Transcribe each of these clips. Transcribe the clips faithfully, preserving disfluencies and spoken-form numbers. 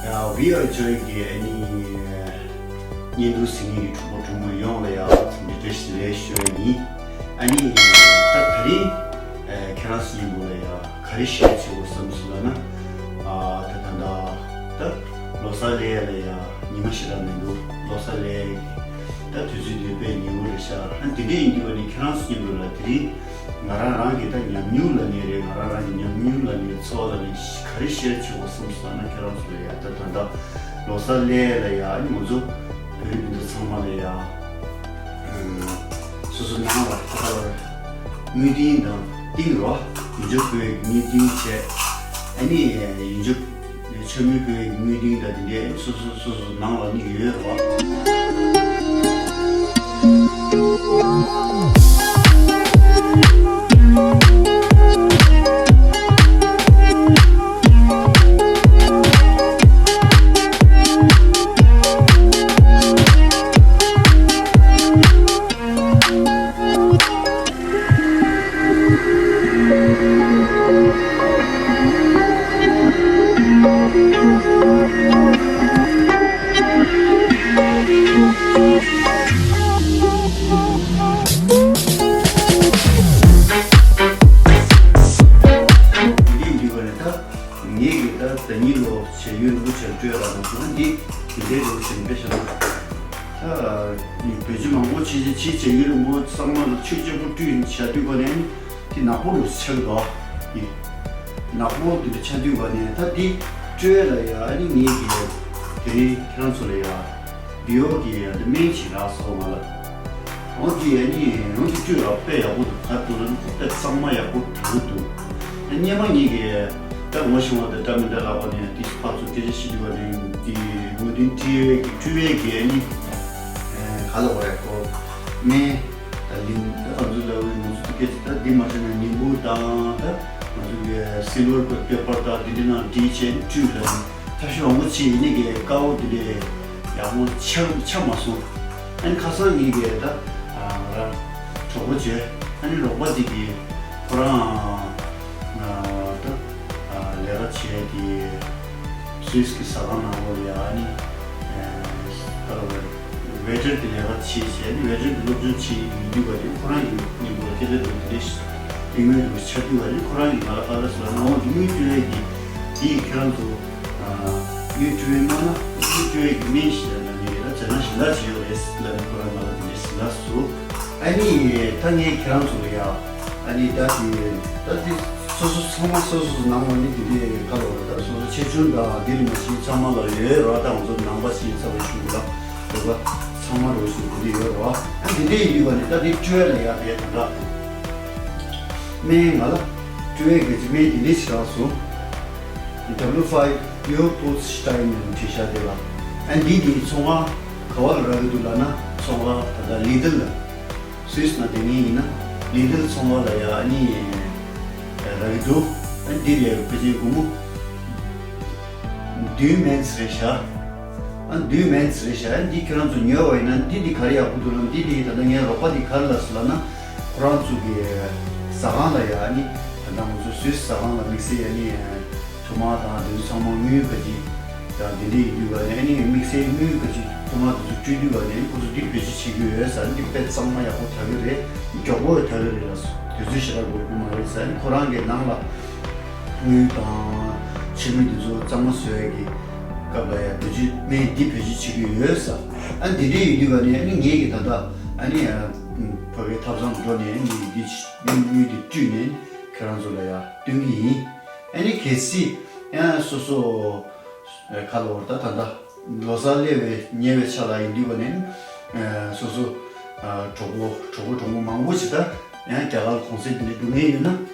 ཡ་བི་ཨར་ཇོའི་གི་ཨ་ནི་བརྙན་ཐུང་གཟིགས་མཁན་གྱི་གྲོགས་པོ་གྲོགས་མོ་ཡོངས་ལ་ཡ་འཚམས་འདྲི་བཀྲ་ཤིས་བདེ་ལེགས་ཞུ་ཡ་ཡིན། ཨ་ནི་ད་དེ་རིང་ཁྱེད་རང་ཚོ་མཉམ་པོ་ལ་ཡ་ག་རེ་ཤེར་བྱེད་དགོས་བསམ་སོང་ལབ་ན། ཨ་ད་ད་ད་ད་ལོ་གསར་སླེབས་ཡ་ལ་ཡ་ཉི་མ་ཞེ་དྲག་མི་འདུག་ལོ་གསར་སླེབས་ད་དུས་ཚོད་འདི་དཔེ་ཉེ་བོ་རེད་ཤག་ཨ་དེ་འདྲ་ཡིན་དུས་ཨ་ནི་ཁྱེད་རང་ཚོ་མཉམ་པོ་ལ་དེ་རིང་ང་རང་རང་གི་ད་ཉམས་མྱོང་ལབ་ནའི་རེད། ང་རང་རང་གི་ཉམས་མྱོང་ལབ་ནའི་ཚོར་བ་ལབ་ནའི་ག་རེ་ཤེར་བྱེད་དགོས་བསམ་སོང་ན། ཁྱེད་རང་ཚོ་ལ་ཡ་ད་ད་ལྟ་ལོ་གསར་སླེབས་ལ་ཡ་ཨ་ནི་ང་ཚོ་བོད་རིགས་སྤུན་ཟླ་ཚང་མ་ལ་ཡ་སོ་སོ་ནང་ལ་ད་ལྟ་བར་དངུལ་ཏིང་དང་ཏིང་རོ་ཡིན་ཆོག་བོད་དངུལ་ཏིང་བྱས་ཨ་ནི་ཡིན་ཆོག་ཆ་མི་དགོས་དངུལ་ཏིང་དང་དེ་འདྲའི་སོ་སོ་སོ་སོ་ནང་ལ་ནི་ཡོད་རེད་བ། ངེད་ཀྱིས་ད་ཟླ་ཉིན་ལོ་བྱས་ཡུན་རིང་པོ་བྱས་སྤྲོད་ར་མ་སོང་ན་འདི་དེ་འདྲའི་རོ་བྱས་དཔེ་བཞག་ན། ད་བོད་ཆས་མང་པོ་ཕྱི་ཕྱི་ཕྱི་བྱས་ཡུན་རིང་པོ་གཙང་མ་ལ་ཆུ་སྐྱོ་པོ་བཀྲུས་བྱ་དུས་ག་ནས་དེ་ནག་པོ་རུ་ཆགས་འདུག་ཨ། ནག་པོ་དེ་འདྲ་ཆགས་དུས་ག་ནས་ད་འདི་སྤྲོད་ལ་ཡ་ཨ་ནི་ངེད་ཀྱིས་དེ་རིང་ཁྱེད་རང་ཚོ་ལ་ཡ། བི་ཨོ་གི་ཡ་འདི་སྨན་ཞིག་རག་སོང་ང་ལ། འོ་དེ་ཡ་ནི་འོ་དེ་བཅུད་རག་དཔེ་ཡག་པོ་འདུག་ག་འདུག་ལ་ནི་དཔེ་གཙང་མ་ཡག་པོ་དྲག་འདུག་སྔོན་མ་ངེད་ཀྱི་ད་ངོ་ཤེས་པ་དང་འདྲ་མི་འདྲ་ལབ་པ་ནས་དེ་ཕར་ཚུར་སྐད་ཆ་བཤད་དུས་པ་ནས་དེ་ངོ་དེ་སྤྲུལ་བའི་གི་སྤྲུལ་བའི་གི་ཡ་ནི་ག་ལ་བ་ཡ་ཁོ་སྨན་ད་ལིན་ད་ང་ཚོ་ལ་བའི་ང་ཚོ་དེ་སྐད་ཆ་ད་འདི་མ་བྱས་ན་ཉིན་གུང་དང་ད་ང་ཚོ་གི་སིལ་ཝར་པེ་པར་དང་འདི་འདྲ་ནང་བྲིས་བྱས་བཅུད་ལ་ནི། ཐབས་ཤེས་མང་པོ་བྱས་ཡིན་ནའི་གི་དཀའ་བོ་དེ་འདྲའི་ཡག་པོ་ཆགས་ཆགས་མ་སོང་། ཨ་ནི་ཁ་སང་ངེད་ཀྱི་ད་ང་རང་གྲོགས་པོ་བྱས་ཨ་ནི་རོགས་པ་དེ་གི་ཁོ་རང་ད་ལས་ཀ་བྱས་དེ་སུད་སི་གི་ཟ་ཁང་ནང་ལོགས་ལ་ཡ་ཨ་ནི་ད་ལོ་ཝེ་ཊར་གི་ལས་ཀ་བྱས་བྱས་ཨ་ནི་ཝེ་ཊར་གི་སློབ་སྦྱོང་བྱས་ཡིན་དུས་ག་དེ་ཁོ་རང་གི་མཉམ་པོ་ལ་སྐད་ཆ་དྲི་བ་དེ་འདྲའི་ཡིན་མོད་དུ་ཆགས་དུས་ག་དེ་ཁོ་རང་གི་ང་ལ་ཁ་ལ་ཟ་ནང་འོག་གི་དངུལ་སྤྲོད་ཡས་ཀྱི་དེ་ཡི་ཁྱེད་རང་ཚོ། དངུལ་སྤྲོད་མ་ན་དངུལ་སྤྲོད་ཀྱི་སྨན་ཞིག་ལ་ནི་ད་ཇ་ན་ཞིག་ལ་བྱེད་ཡོད་རེད་ལ་ནི་ཁོ་རང་ང་ལ་དེ་འདྲས་ཞིག་ལ་སུ། ཨ་ནི་ད་ངས་ཁྱེད་རང་ཚོ་ལ་ཡ། ཨ་ནི་ད་དེ་ད་དེ་སོ་སོ་ཚང་མ་སོ་སོ་ནང་ལ་ནི་དེ་འདྲས་ག་ལ་བ་ད་སོ་སོ་ཆེ་ཆུང་དང་དེ་ལ་མ་ཤེས་ཚང་མ་ལ་ཡོད་ར་ད་ང་ཚོ་ནང་པ་ཞིག་ཚ་བའི་ཤུགས་ལ་རེད་པ། ཚང་མ་རོ་ཞིག་དེ་འདྲས་ཡོད་ར་ཨ་དེ་འདྲས་ཡིན་པ་ནི་ད་དེ་སྤྲོད་ལ་ཡ་དེ་ད་ད། སྨན་ང་ལ་སྤྲོད་ཡས་ག་ཅི་སྨན་དེ་འདྲས་ཞིག་རག་སོང་། W five Pure Foods Stein ནས་བྲིས་ཤག་དེ་ལ། ཨ་འདི་དེ་ཚོང་ཁང་ག་བ་ལ་རག་གི་འདུག་ལབ་ན་ཚོང་ཁང་ད་ལྟ་ལི་དལ་ལ། སུད་སི་ནང་དེ་ངེས་ཡིན་ན་ལི་དལ་ཚོང་ཁང་ལ་ཡ་ཨ་ནི་རག་གི་འདུག་ཨ་འདི་ལས་ཕལ་ཆེར་སྒོར་མོ་བདུན་མན་ཙམ་རེད་ཤག་ཨ་བདུན་མན་ཙམ་རེད་ཤག་ཨ་འདི་ཁྱེད་རང་ཚོ་ཉོས་པ་ཡིན་ན་འདི་འདི་ག་རེ་ཡག་པོ་འདུག་ལབ་ན་འདི་འདི་ད་ལྟ་ངའི་རོགས་པ་འདི་ག་རེ་ལབ་སོང་ལབ་ན་ཁོ་རང་ཚོ་གི་ཟ་ཁང་ལ་ཡ་ཨ་ནི་ད་ལྟ་ང་ཚོ་སུད་སི་ཟ་ཁང་ལ་དམིགས་བསལ་ཨ་ནི། ཐུར་མ་དང་དེ་ཚོ་ཚང་མ་དངུལ་ག་ཅིག་དང་དེ་འདྲ་ཡིན་དུས་ག་ནས་ཨ་ནི་དམིགས་བསལ་དངུལ་ག་ཅིག་ཐུར་མ་དེ་ཚོ་སྤྲོད་དུས་ག་ནས་ཁོ་ཚོ་འདི་བེད་སྤྱོད་བྱེད་ཀྱི་ཡོད་ཟེར་འདི་དཔེ་གཙང་མ་ཡག་པོ་དྲག་གི་རེད། མགྱོགས་པོ་དྲག་གི་རེད་ལ་དུས་ཚོད་ཞེ་དྲག་འགོར་གི་མ་རེད་ཟེར་ཁོ་རང་གི་ནང་ལ་དངུལ་དང་ཕྱི་མི་དེ་ཚོ་གཙང་མ་བཟོ་ཡ་གི་སྐབས་ལ་ཡ་བེད་སྤྱོད་སྨན་འདི་བེད་སྤྱོད་བྱེད་ཀྱི་ཡོད་ཟེར་ཨ་འདི་འདྲ་ཡིན་དུས་ག་ནས་ཨ་ནི་ངེད་ཀྱི་ད་ལྟ་ཨ་ནི་ཕ་གའི་ཐབ་ཚང་དུ་འགྲོ་ནས་ཨ་ནི་འདི་དངུལ་འདི་སྤྲོད་ནས་ཁྱེད་རང་ཚོ་ལ་ཡ་སྟོན་གྱི་ཡིན། ཨ་ནི་གལ་སྲིད་ཡང་སོ་སོ་ཁ་ལོ་བར་ད་ད་ལྟ་ལོ་གསར་སླེབས་པའི་ཉེ་བའི་ཆ་ལ་ཡིན་དུས་པ་ནས་སོ་སོ་གྲོགས་པོ་གྲོགས་པོ་གྲོགས་མོ་མང་པོ་ཞིག་ད་ཡང་རྒྱ་གར་གུང་སེང་དེ་འདྲ་འགྲོ་མཁན་ཡོད་ན་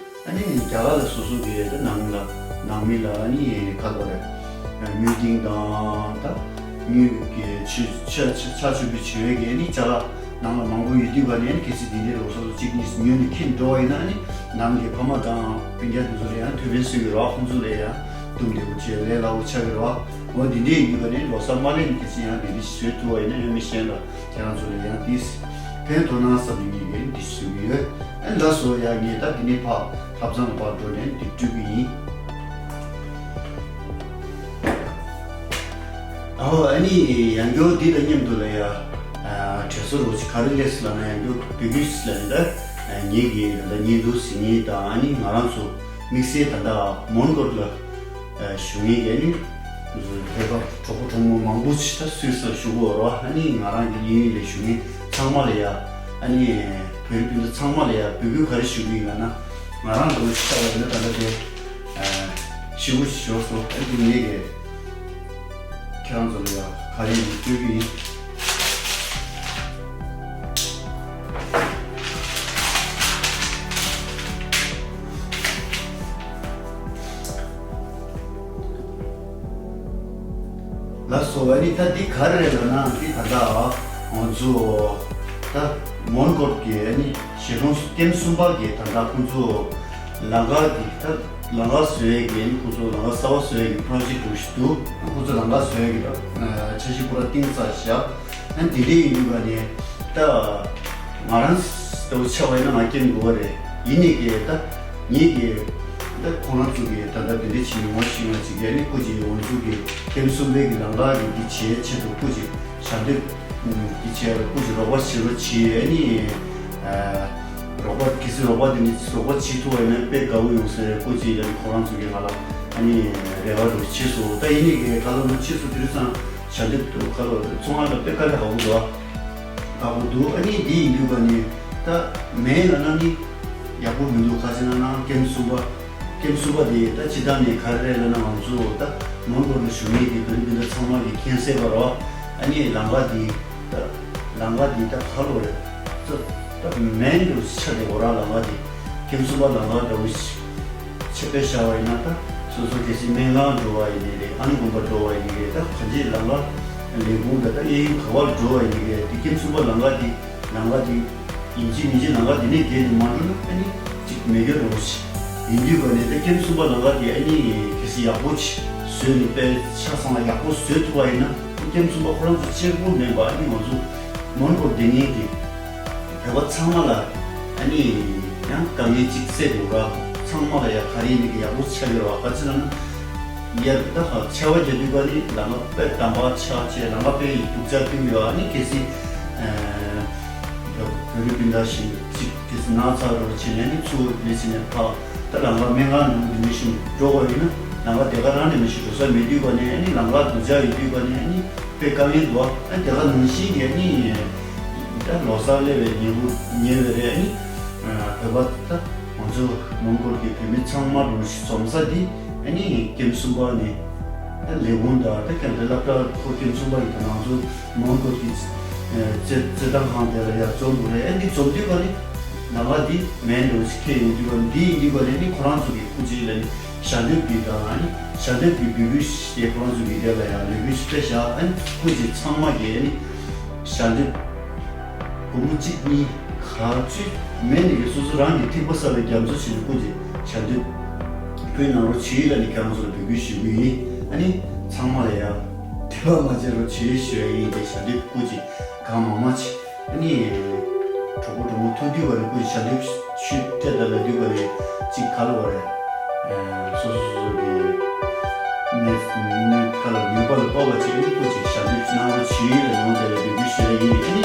ཨ་ནི་རྒྱ་གར་ལ་སོ་སོ་གི་ད་ནང་ལ་ནང་མི་ལ་ཨ་ནི་ཁ་ལོ་རེ་དངུལ་ཏིང་དང་ད་དངུལ་གི་ཆུ་ཆ་ཆ་ཆུ་བི་ཆེ་བའི་གི་ཨ་ནི་ཅ་ལག་ནང་ལ་མང་པོ་ཡོད་དུས་ག་ནས་ཨ་ནི་གལ་སྲིད་དེ་འདྲའི་ལོ་གསར་གཅིག་གཉིས་ཉོས་ནས་ཁྱེར་འགྲོ་བ་ཡིན་ན་ཨ་ནི་ནང་གི་ཕ་མ་དང་སྤུན་ཀྱག་དེ་ཚོ་ལ་ཡང་ཐུགས་ཕན་གསོས་ཀྱི་རེད་བ། ཁོང་ཚོ་ལ་ཡང་འདུམ་བདེ་པོ་བྱས་ལས་སླ་པོ་ཆགས་ཀྱི་རེད་བ། འོ་དེ་འདྲའི་ཡོད་དུས་ག་ནས་ལོ་གསར་མ་སླེབས་ནས་གལ་སྲིད་ཡང་དེ་འདྲ་ཞིག་བཟོས་ཐུབ་པ་ཡིན་ན་ཡང་མི་གཞན་ལ་ཁྱེད་རང་ཚོ་ལ་ཡང་དེས་ཕན་ཐོགས་ན་བསམ་ནས་ངས་འདི་བཟོས་ཀྱི་ཡོད། ཨ་ལགས་སོ་ཡ་ངས་ད་འདི་ནས་ཕར་ཐབ་ཚང་ལ་ཕར་འགྲོ་ནས་འདི་སྤྲོད་ཀྱི་ཡིན། ཨོ་ཨ་ནི་ཡང་སྐྱར་འདི་དང་མཉམ་དུ་ལ་ཡ་ཨ་དྲན་གསོ་རོགས་ཅིག་ག་རེ་སླེབས་སོང་ལབ་ན། ཡང་སྐྱར་བོད་བརྒྱུད་ལ་ནི་ད་ངེད་ཀྱི་ད་བརྙན་ཐུང་གཟིགས་མཁན་དང་ཨ་ནི་ང་རང་ཚོ་དམིགས་བསལ་ད་ལྟ་མོན་གྷོ་ལ་བཞུགས་མཁན་གྱི་ཨ་ནི་བོད་པ་གྲོགས་པོ་གྲོགས་མོ་མང་པོ་ཅིག་ད་སུད་སིར་བཞུགས་ཡོད་རེད་བ། ཨ་ནི་ང་རང་གི་གཡས་གཡོན་ལ་བཞུགས་མཁན་ཚང་མ་ལ་ཡ་ཨ་ནི་བོད་རིགས་སྤུན་ཟླ་ཚང་མ་ལ་ཡ་འབོད་སྐུལ་ག་རེ་ཞུ་གི་ཡིན་ལབ་ན། ང་རང་ཚོ་ཆ་བ་ཡིན་ན་ད་ལྟ་དེ་ཞེ་པོ་ཞིག་ཞོག་སོང་། ཨ་ནི་ངེད་ཀྱི་ཁྱེད་རང་ཚོ་ལ་ཡ་ག་རེ་ཡིན་སྤྲོད་ཀྱི་ཡིན། ལགས་སོ། ཨ་ནི་ད་འདི་ག་རེ་རེད་ལབ་ན། འདི་ད་ལྟ་ང་ཚོ་ད་མོན་གྷོ་གི་ཨ་ནི་གཞིས་གྲོང་ཀེམ་གསུམ་པ་གི་ད་ལྟ་ཁོང་ཚོ་ལམ་ཁ་འདི་ད་ལམ་ཁ་བཟོ་ཡས་ཀྱི་ཨ་ནི་ཁོང་ཚོ་ལམ་ཁ་གསར་པ་བཟོ་ཡས་ཀྱི་པྲོ་ཇེག་འདྲ་ཞིག་འདུག་ཁོང་ཚོ་ལམ་ཁ་བཟོ་ཡས་ཀྱི་ད་འཆར་གཞི་པུ་ར་གཏིང་ཟབ་བཞག་ཨ་ནི་དེ་འདྲ་ཡིན་དུས་ཀ་ནས་ད་ང་རང་ལྟ་བུ་ཆ་བ་ཡིན་ན་ང་ཀེམ་དགོས་པ་རེད། ཡིན་ནའི་གི་ད་ངེད་ཀྱི་ད་ཁོང་རང་ཚོ་གི་ད་ལྟ་དེ་འདྲ་བྱེད་མྱོང་བ་ཞིག་ང་ཅིག་གི་ཨ་ནི་སྐུ་མཁྱེན་ང་ཚོ་གི་ཀེམ་གསུམ་པའི་གི་ལམ་ཁ་གི་འདི་བྱེད་ཆེད་དུ་སྐུ་མཁྱེན་ཞབས་འདེགས་འདི་བྱེད་སྐུ་མཁྱེན་རོགས་པ་བྱེད་རོགས་བྱེད། ཨ་ནི་རོགས་པ་གལ་སྲིད་རོགས་པ་དེ་ནི་རོགས་པ་བྱེད་ཐུབ་པ་ཡིན་ན་དཔེ་དགའ་བོ་ཡོང་ས་རེད། སྐུ་མཁྱེན་ཡ་ནི་ཁོང་རང་ཚོ་གི་ང་ལ་ཨ་ནི་རེ་བ་རུ་བྱེད་སོང་། ད་ཡིན་ནའི་གི་ད་ལོ་ནི་ཕྱིས་སུ་དེ་རིང་སང་ཞབས་འདེགས་དུ་ཁ་ལོ་ཚོང་ཁང་ལ་དཔེ་དཀའ་ལས་ཁག་པོ་འདུག་ཨ། ཁག་པོ་འདུག་ཨ་ནི་དེ་ཡིན་དུས་ཀ་ནི་ད་མེད་ལབ་ན་ནི་ཡག་པོ་མི་འདུག་ག་ཅི་ལབ་ན་ཀེམ་གསུམ་པ་ཀེམ་གསུམ་པ་དེ་ད་སྤྱིར་བཏང་ནས་ག་རེ་རེད་ལབ་ན། ང་ཚོ་ད་མོན་གྷོ་ལ་བཞུགས་མཁན་གྱི་བོད་རིགས་སྤུན་ཟླ་ཚང་མ་གིས་མཁྱེན་གསལ་པ་རེད་བ། ཨ་ནི་ལམ་ཁ་དེ་ད་ལམ་ཁ་དེ་ད་ག་ལོ་རེད། ད་ད་མེན་དུ་ཆགས་བསྡད་ཡོད་རེད། ལམ་ཁ་དེ་ཀེམ་གསུམ་པ་ལམ་ཁ་འདྲ་བོ་ཞིག་ཆེད་དཔེ་བཞག་པ་ཡིན་ན། ད་སོ་སོ་གལ་སྲིད་སྨན་ཁང་འགྲོ་བ་ཡིན་ནའི་རེད། ཨ་ནི་དགོན་པ་འགྲོ་བ་ཡིན་ནའི་རེད། ད་གང་ཅིའི་ལམ་ཁ་ལས་ཁུངས་ད་ལྟ་གཡས་གཡོན་ག་པར་འགྲོ་བ་ཡིན་ནའི་རེད། དེ་ཀེམ་གསུམ་པ་ལམ་ཁ་དེ་ལམ་ཁ་དེ་ཡིན་གཅིག་མིན་གཅིག་ལམ་ཁ་དེ་ནས་བརྒལ་ནས་མ་འགྲོ་ན་ཨ་ནི་གཅིག་མེད་རྒྱུ་རེད་བ། ཞིག་ཡིན་དུས་ཀ་ནས་ད་ཀེམ་གསུམ་པ་ལམ་ཁ་དེ་ཨ་ནི་གལ་སྲིད་ཡག་པོ་ཅིག་བཟོས་ནས་དཔེ་ཆ་ཚང་ལ་ཡག་པོ་བཟོས་ཐུབ་པ་ཡིན་ན། ཀེམ་གསུམ་པ་ཁོ་རང་ཚོ་གཅིག་པོ་མིན་པ་ཨ་ནི་ང་ཚོ་མོན་གྷོ་བསྡད་མཁན་གྱི་བོད་པ་ཚང་མ་ལ་ཨ་ནི་ཡང་དཀའ་ངལ་གཅིག་སེལ་དགོས་ར། ཚང་མ་ལ་ཡ་ག་རེ་ཡིན་ནའི་ཡག་པོ་ཆགས་ཡོད་ར། ག་ཅི་ལབ་ན་ཡ་ད་ཧ་ཆར་པ་རྒྱག་དུས་ཀ་ནི་ལམ་ཁ་དཔེ་དམ་པ་ཆགས་བྱས། ལམ་ཁ་དཔེ་ཡི་སྡུག་ཅག་བསྟན་ཡོད། ཨ་ནི་གལ་སྲིད་བོད་རིགས་སྤུན་ཟླ་ཞིག་གཅིག་གལ་སྲིད་ན་ཚ་འདྲ་བོ་བྱས་ནས་ནི་ཚུར་ལས་བྱེད་ནས་ཕར་ད་ལམ་ཁ་སྨན་ཁང་འགྲོ་འདི་མི་ཞིག་འགྲོ་དགོས་ཡིན་ན་ལམ་ཁ་དེ་ག་རང་ནས་མི་ཞིག་འགྲོ་ས་མེད་དུས་ཀ་ནས་ཨ་ནི་ལམ་ཁ་སྡུག་ཅག་ཡོད་དུས་ཀ་ནས་ཨ་ནི་དཔེ་དཀའ་ངལ་འདུག་ཨ་དེ་ག་ནང་བཞིན་གྱི་ཨ་ནི་ད་ལོ་གསར་སླེབས་པའི་ཉེ་བོ་ཉེ་བའི་རེད། ཨ་ནི་བོད་པ་ད་ང་ཚོ་མོན་གྷོ་གི་བོད་མི་ཚང་མ་རུ་འཛོམས་ས་འདི་ཨ་ནི་ཀེམ་གསུམ་པ་ནས་ད་ལས་ཁུངས་དང་ད་ཀེམ་དེ་སློབ་གྲྭ་ཁོ་ཀེམ་གསུམ་པ་ཡིན་ད་ང་ཚོ་མོན་གྷོ་གི་རྩེད་རྩེད་ཐང་ཁང་དེ་ལ་ཡར་འཛོམས་དགོས་རེད། ཨ་འདི་འཛོམས་དུས་ཀ་ནི་ནང་ལ་འདི་མེན་འདྲ་བོ་ཞིག་ཁེལ་ཡོང་དུས་ཀ་འདི་ཡིན་དུས་ཀ་ནི་ནི་ཁོ་རང་ཚོ་གི་སྐུ་མཁྱེན་ལ་ནི་ཞལ་འདེབས་ཀྱི་དང་ཨ་ནི་ཞལ་འདེབས་ཀྱི་འབོད་སྐུལ་ཞིག་དེ་ཁོ་རང་ཚོ་གི་དེ་ལ་ཡང་འབོད་སྐུལ་ཞིག་སྤྲད་བཞག་ཨ་ནི་སྐུ་མཁྱེན་ཚང་མ་གིས་ཨ་ནི་ཞལ་འདེབས་སྒོར་མོ་གཅིག་གཉིས་ག་ཚོད་མེད་ནི་གི་སོ་སོ་རང་གི་ཐིགས་པ་བསགས་པའི་རྒྱ་མཚོ་ཆེ་ནི་སྐུ་མཁྱེན་ཞལ་འདེབས་ཕུལ་གནང་རོགས་བྱེད་ལ་ནི་ཁྱེད་རང་ཚོ་ལ་འབོད་སྐུལ་ཞུ་གི་ཡིན། ཨ་ནི་ཚང་མ་ལ་ཡང་དད་པ་མ་བརྗེད་རོགས་བྱེད་ཞུ་ཡ་ཡིན། དེ་ཞལ་འདེབས་སྐུ་མཁྱེན་གང་མང་མང་ཅིག་ཨ་ནི་གྲོགས་པོ་གྲོགས་མོ་ཐུག་དུས་ཀ་ནས་སྐུ་མཁྱེན་ཞལ་འདེབས་ཞུས་སྤྲད་ད་ལ་དུས་ཀ་ནས་གཅིག་ག་ལ་བ་རེད། སོ་སོ་སོ་སོ་གི་ནས་ནས་ཁ་ལ་ནུས་པ་ལ་དཔག་པ་ཅིག་ནི་སྐུ་མཁྱེན་ཞལ་འདེབས་གནང་རོགས་བྱེད་ལ་ཡོང་དེ་ལ་འབོད་སྐུལ་ཞུ་ཡ་ཡིན། ཨ་ནི་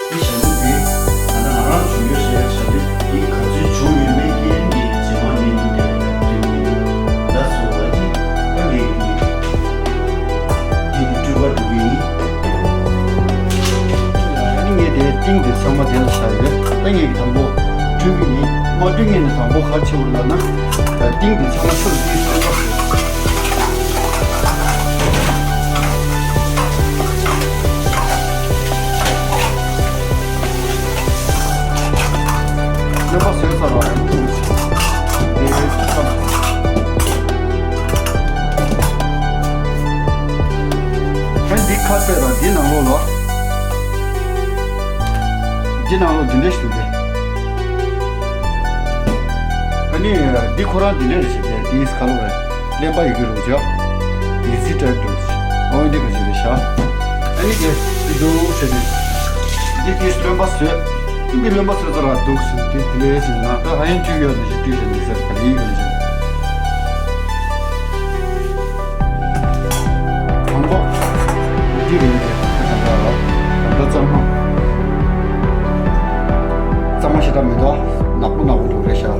འདི་ཞལ་འདེབས་འདི་ད་ལྟ་ང་རང་བྱུང་ཡོད་ཞེས་ཞལ་འདེབས་འདི་ག་ཚོད་བྱུང་ཡོད་མེད་ཀྱི་ནི་རྗེས་མ་ནས་ནི་དེ་ལ་དྲན་གྱི་ཡིན། ད་སོ་ཨ་ནི་ད་ངས་ཀྱི་འདི་ནི་སྤྲུལ་པ་འགྲོ་གི་ཡིན། ཨ་ནི་ངས་དེ་ཏིང་དེ་ཚང་མ་དེ་ལ་བཞག་ཡོད། ད་ངས་ཀྱི་དང་པོ་སྤྲུལ་གི་ཡིན། མ་སྤྲུལ་ངས་ནི་དང་པོ་ག་རེ་བྱེད་དགོས་ལབ་ན། ཏིང་དེ་ཚང་མ་ཆུར་བསྲེས་ཏེ། རྣམ་པ་བཟོས་ཚར་བ་ཡང་ཐུག་ཅིག་དེ་རེད་བསམ། ཨ་འདི་ཁ་པས་ལ་འདི་ནང་ལོགས་ལ། འདི་ནང་ལོགས་འདི་འདྲ་ཞིག་འདུག་སྟེ། ཨ་ནི་འདི་ཁོ་རང་འདི་འདྲ་རེད་ཤག་འདི་ག་ལོག་རེད། ཀླད་པ་ཡི་གེ་རུ་ཇག་ཡི་ཙི་ཏྲ་འདུག་ཨོ་འདི་ག་ཅིག་རེད་ཤག་ཨ་ནི་དེ་འདུག་ཟེར་ནས། འདི་དེ་རློན་པ་བཟོས། འདི་རློན་པ་བཟོས་ཚར་བ་འདུག་ཟེར་དེ་དེ་ལས་ཟེར་ན་ད་ཧ་ཡང་བཅུག་ཡོད་ནི་ཞིག་བཏུས་ཟེར་འདི་ཟེར་ག་རེ་ཡིན་ག་རེ་ཟེར། དང་པོ། ད་ལྟ་གཙང་མ། གཙང་མ་ཞེ་དྲག་མི་འདུག་ནག་པོ་ནག་པོ་འདུག་རེད་ཤག་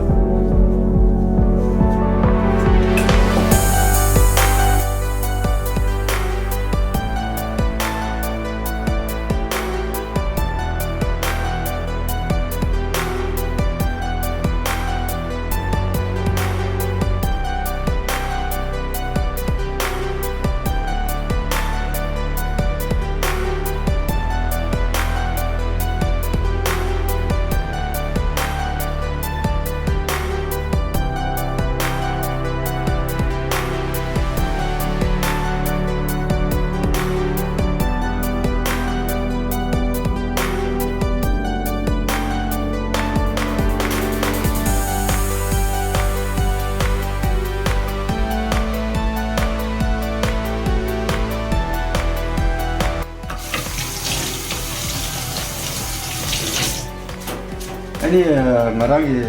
ཨ་ནི་ང་རང་གི་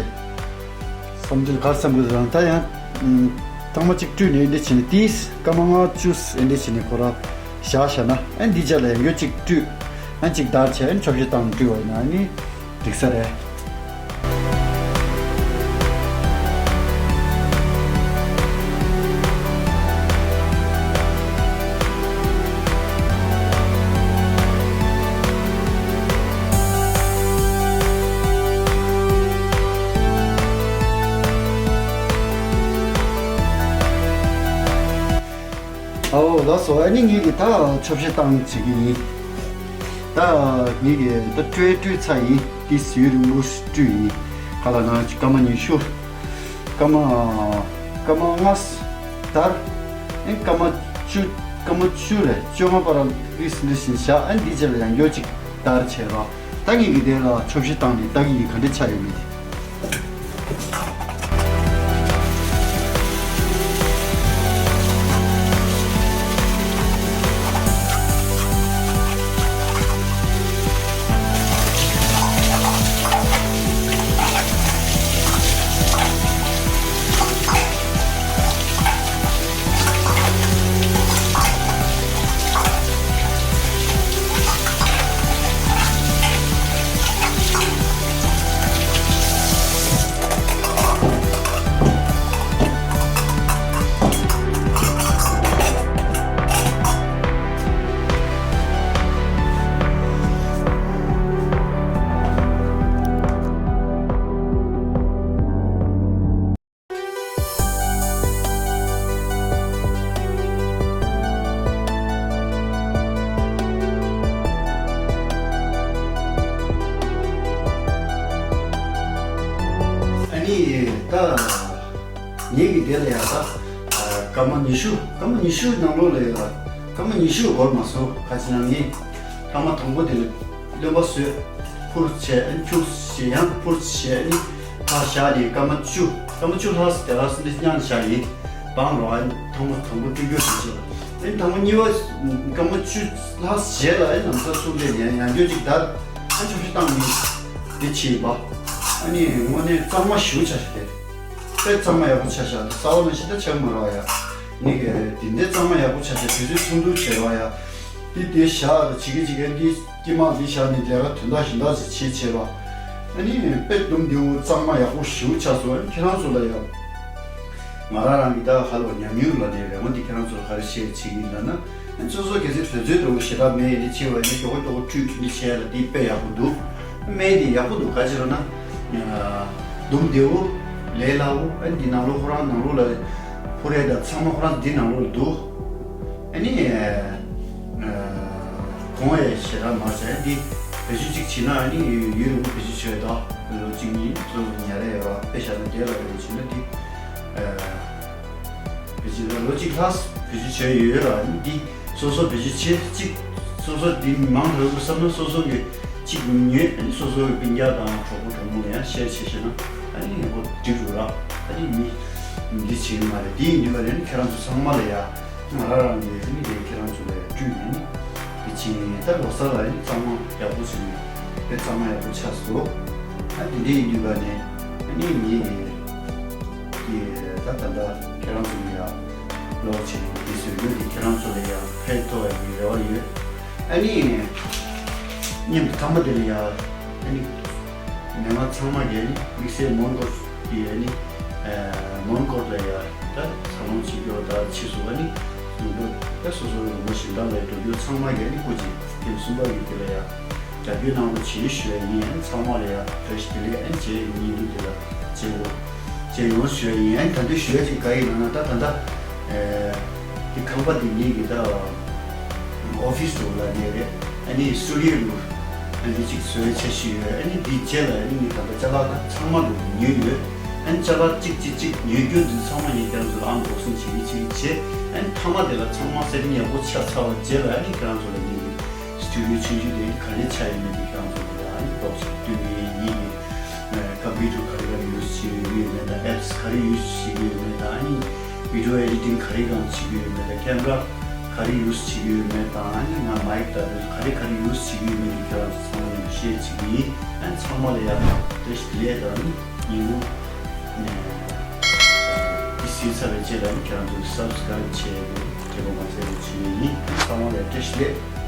བསམ་ཚུལ་ག་རེ་བསམ་གྱི་འདུག་ད་ཡང་ཐང་མ་གཅིག་བཀྲུས་ནས་འདི་བྱས་ནས་ཏིས་སྐར་མ་ལྔ་བཅུ་འདི་བྱས་ནས་ཁོ་ར་བཞག་བཞག་ན་ཨ་ནི་འདི་རྗེས་ལ་ཡང་བསྐྱར་གཅིག་བཀྲུས་ཨ་ནི་གཅིག་བརྡར་བྱས་ཨ་ནི་ཆོབ་ཤེས་བཏང་བཀྲུས་པ་ཡིན་ན་ཨ་ནི་འགྲིག་ས་རེད། ཨའོ་ལགས་སོ། ཨ་ནི་ངེད་ཀྱིས་ད་ཆོབ་ཤེས་བཏང་བྱེད་ཀྱི་ཡིན། ད་ངེད་ཀྱིས་ད་བཀྲུས་བཀྲུས་ཚར་ཡིན། ཏིས་ཡུན་རིང་པོ་བཀྲུས་ཡིན། ག་ལ་ན་སྐར་མ་ཉི་ཤུ། སྐར་མ་སྐར་མ་ལྔ་བརྡར། ཨེ་སྐར་མ་བཅུ། སྐར་མ་བཅུ་རེད་བཅོ་ལྔ་བར་ཏིས་འདི་བཞིན་བཞག་ཨ་འདི་རྗེས་ལ་ཡང་བསྐྱར་གཅིག་བརྡར་བྱས་རོགས། ད་ངེད་ཀྱིས་དེ་ལ་ཆོབ་ཤེས་བཏང་ནས་ལྟ་གི་ཡིན་ག་འདྲ་ཆགས་ཡོད་མེད་དེ། ཨ་ནི་ད་ངེད་ཀྱི་དེ་ལ་ཡང་ད་སྐར་མ་ཉི་ཤུ། སྐར་མ་ཉི་ཤུ་ནང་ལོགས་ལ་ཡང་སྐར་མ་ཉི་ཤུ་འགོར་མ་སོང་། ག་ཅི་ན་ངས་སྐར་མ་དང་པོ་དེ་ལ་རློན་པ་བཟོས། ཕུར་བྱས་ཨ་ནི་ཁྱུག་བྱས་ཡང་ཕུར་བྱས་ཨ་ནི་ཕར་བཞག་ནས་སྐར་མ་བཅུ། སྐར་མ་བཅུ་ལྷག་ཙམ་དེ་ལྷག་ཙམ་འདི་མཉམ་བཞག་ཡིན། སྦང་རོགས་ཨ་ནི་ཐང་མ་དང་པོ་བཀྲུས་རྒྱུ་དེ་བྱས། ཨ་ནི་ཐང་མ་གཉིས་པ་སྐར་མ་བཅུ་ལྷག་ཙམ་རྗེས་ལ་ཨ་ནི་ལམ་སང་ཚུར་སླེབས་ནས་ཡང་བསྐྱར་གཅིག་བརྡར་ཨ་ནི་ཆོབ་ཤེས་བཏང་ནས་དེ་བྱས་པ། ཨ་ནི་དངོས་གནས་གཙང་མ་ཞེ་པོ་ཆགས་ཤག་དེ། དཔེ་གཙང་མ་ཡག་པོ་ཆགས་ཤག་དེ་ས་འོག་ནང་བཞིན་ད་ཆགས་མ་རེད་པ་ཡ། ཨ་ནི་གི་དེ་འདྲའི་གཙང་མ་ཡག་པོ་ཆགས་ཤག་དུས་ཚོད་ཐུང་ཐུང་བྱས་པ་ཡ། འདི་དེ་བཞག་ར་བྱེད་ཀྱི་བྱེད་ཀྱི་འདི། དཀྱིལ་མ་འདི་བཞག་ནས་ལས་ཀ་དོན་དག་གཞན་དག་ཅིག་བྱེད་བྱེད་པ། ཨ་ནི་དཔེ་སྡུག་འདི་འོ་གཙང་མ་ཡག་པོ་ཞེ་པོ་ཆགས་སོང་། ཨ་ནི་ཁྱེད་རང་ཚོ་ལ་ཡང་། ང་རང་རང་གི་ད་ཧ་ལོ་ཉམས་མྱོང་ལ་ནས་རེ་བ་འདི་ཁྱེད་རང་ཚོ་ལ་ག་རེ་བཤད་བྱེད་ཀྱི་ཡིན་ལབ་ན། ཨ་ནི་སོ་སོ་གལ་སྲིད་དུས་ཚོད་འདྲ་བོ་ཞེ་དྲག་མེད་ཡིན་ན་ཆེ་བ་ཡིན་ན་མགྱོགས་པོ་མགྱོགས་པོ་བཀྲུས་ནི་བྱས་ལ་འདི་དཔེ་ཡག་པོ་འདུག་སྨན་འདི་ཡག་པོ་འདུག་ག་ཅི་རེད་ན། སྡུག་བདེ་བོ། ལས་སླ་བོ། ཨ་ནི་འདི་ནང་ལོགས་ཁོ་རང་ནང་ལོགས་ལ་ཕུ་རེ་དང་ཚང་མ་ཁོ་རང་འདི་ནང་ལོགས་ལ་འདུག་ཨ་ནི། གོང་ཡས་ཞེ་དྲག་མ་བྱས་འདི་བེད་སྤྱོད་ཅིག་བྱེད་ན་ཨ་ནི་ཡུན་རིང་པོ་བེད་སྤྱོད་བྱས་ད་ལོ་གཅིག་གཉིས་ཙམ་ཉར་ཡས་ར་དཔེ་བཞག་ན་བསྡད་ལ་རེད་བྱེད་ན་འདི་བེད་སྤྱོད་ལ་ལོ་གཅིག་ལྷག་བེད་སྤྱོད་བྱས་ཡོད་ཡོད་ར་ཨ་ནི་འདི་སོ་སོ་བེད་སྤྱོད་བྱེད་གཅིག་སོ་སོ་འདི་མང་དྲགས་པོ་བསམ་ན་སོ་སོ་གི་གཅིག་ཉོས་ཨ་ནི་སོ་སོ་གི་སྤུན་ཀྱག་དང་གྲོགས་པོ་གྲོགས་མོ་ལ་ཡང་ཤེར་བྱས་ཤེ་ན་ཨ་ནི་ཡག་པོ་འགྲིག་འགྲོ་ར་ཨ་ནི་མི་འདི་བྱེད་ཀྱི་མ་རེད། འདི་ཡིན་དུས་ཀ་ནས་ཁྱེད་རང་ཚོ་ཚང་མ་ལ་ཡ། ང་རང་རང་གིས་ཨ་ནི་དེ་ཁྱེད་རང་ཚོ་ལ་སྤྲུལ་ནས་ནི། དེ་ཕྱིན་ད་ལོ་གསར་ལ་ཨ་ནི་གཙང་མ་ཡག་པོ་བྱས་ནས་དཔེ་གཙང་མ་ཡག་པོ་ཆགས་སོང་། ཨ་དེ་འདྲ་ཡིན་དུས་ཀ་ནས་ཨ་ནི་ངེད་ཀྱིས་ཀྱི་ད་ད་ལྟ་ཁྱེད་རང་ཚོ་ལ་ཡ་ལོག་བྱས་ནས་དེ་བཟོས་ཡོད་དེ་ཁྱེད་རང་ཚོ་ལ་ཡ་ཕན་ཐོགས་ཡག་གི་རེ་བ་ཡོད། ཨ་ནི། མཉམ་དུ་ཐ་མ་དེ་ལ་ཡ། ཨ་ནི། མི་མང་ཚང་མ་གིས་ཨ་ནི་དམིགས་བསལ་མོན་གྷོ་གི་ཨ་ནི། ཨ། མོན་གྷོ་ལ་ཡ། ད་འཚར་ལོངས་བྱེད་རྒྱུ་དང་ཕྱིས་སུ་ཨ་ནི། ལུང་པ་ད་སོ་སོའི་ལུང་པ་གཞན་དག་ལ་འགྲོ་རྒྱུ་ཚང་མ་གིས་ཨ་ནི་སྐུ་མཁྱེན་ཐེངས་གསུམ་པ་ཡིན་དེ་ལ་ཡ། རྒྱབ་སྐྱོར་གནང་རོགས་བྱེད་ཞུ་ཡ་ཡིན། ཨ་ནི་ཚང་མ་ལ་ཡ་བཀྲ་ཤིས་བདེ་ལེགས། ཨ་ནི་བྱས་ཡིན་དུས་དེ་ལ་བྱེད་དགོས། བྱས་ཡོང་ཞུ་ཡ་ཡིན། ཨ་ནི་ད་དུང་ཞུ་ཡ་ཅིག་ག་ཡིན་ལབ་ན། ད་ད་ལྟ། ཨེ། དེ་ཁང་པ་དེ་ངེད་ཀྱི་ད་ཨོ་ཕི་སི་འདྲ་བོ་ལབ་ཡ་རེད། ཨ་ནི་སི་ཊུ་ཌི་ཡོ་འདྲ་བོ་ཨ་ནི་ཅིག་བཟོ་ཡ་འཆར་གཞི་ཡོད། ཨ་ནི་དེའི་རྗེས་ལ་ཨ་ནི་ངས་ད་ལྟ་ཅ་ལག་ད་ཚང་མ་འདྲ་བོ་ཉོས་ཡོད། ཨ་ནི་ཅ་ལག་གཅིག་གཅིག་གཅིག་ཉོ་རྒྱུ་འདི་ཚང་མ་ངས་ཁྱེད་རང་ཚོ་ལ་ཨང་འདོགས་སེལ་བྱེད་ཀྱི་བྱེད་ཀྱི་བྱེད། ཨ་ནི་མཐའ་མ་དེ་ལ་ཚང་མ་སེ་ཊིང་ཡག་པོ་ཆགས་ཚར་བའི་རྗེས་ལ་ཨ་ནི་ཁྱེད་རང་ཚོ་ལ་ངེད་ཀྱི་སི་ཊུ་ཌི་ཡོ་ཆུང་ཆུང་དེ་ག་རེ་ཆགས་ཡོད་མེད་དེ་ཁྱེད་རང་ཚོ་ལ་ཨ་ནི་འདོགས་སེལ་སྟོན་གྱི་ཡིན། ངེད་ཀྱི་ཀམ་པུ་ཊར་ག་རེ་ག་རེ་ཡུ་སི་བྱེད་ཀྱི་ཡོད་མེད་དང་། ཨེབ་སི་ག་རེ་ཡུ་སི་བྱེད་ཀྱི་ཡོད་མེད་དང་། ཨ་ནི་བི་ཌི་ཡོ་ཨེ་ཌི་ཊིང་ག་རེ་སྒང་བྱེད་ཀྱི་ཡོད་མེད་དང་། ཀེམ་ར་ག་རེ་ཡུ་སི་བྱེད་ཀྱི་ཡོད་མེད་དང་། ཨ་ནི་ང་མའིག་དང་དེ་ག་རེ་ག་རེ་ཡུ་སི་བྱེད་ཀྱི་ཡོད་མེད་དེ་ཁྱེད་རང་ཚོ་ཚང་མ་ལ་ཤེར་བྱེད་ཀྱི་ཡིན། ཨ་ནི་ཚང་མ་ལ་ཡ་བཀྲ་ཤིས་བདེ་ལེགས་དང་། ཨ་ནི་ཉིན་གུང་། ཨ། དེ་ཟིན་ཚར་བའི་རྗེས་ལ་ཨ་ནི་ཁྱེད་རང་ཚོ་སབ་སི་ཀ་རེབ་བྱེད་དགོས། དྲན་པ་མ་ཟད་པ་བྱེད་ཀྱི་ཡིན། ཨ་ནི་ཚང་མ་ལ་ཡ་བཀྲ་ཤིས་བདེ་ལེགས།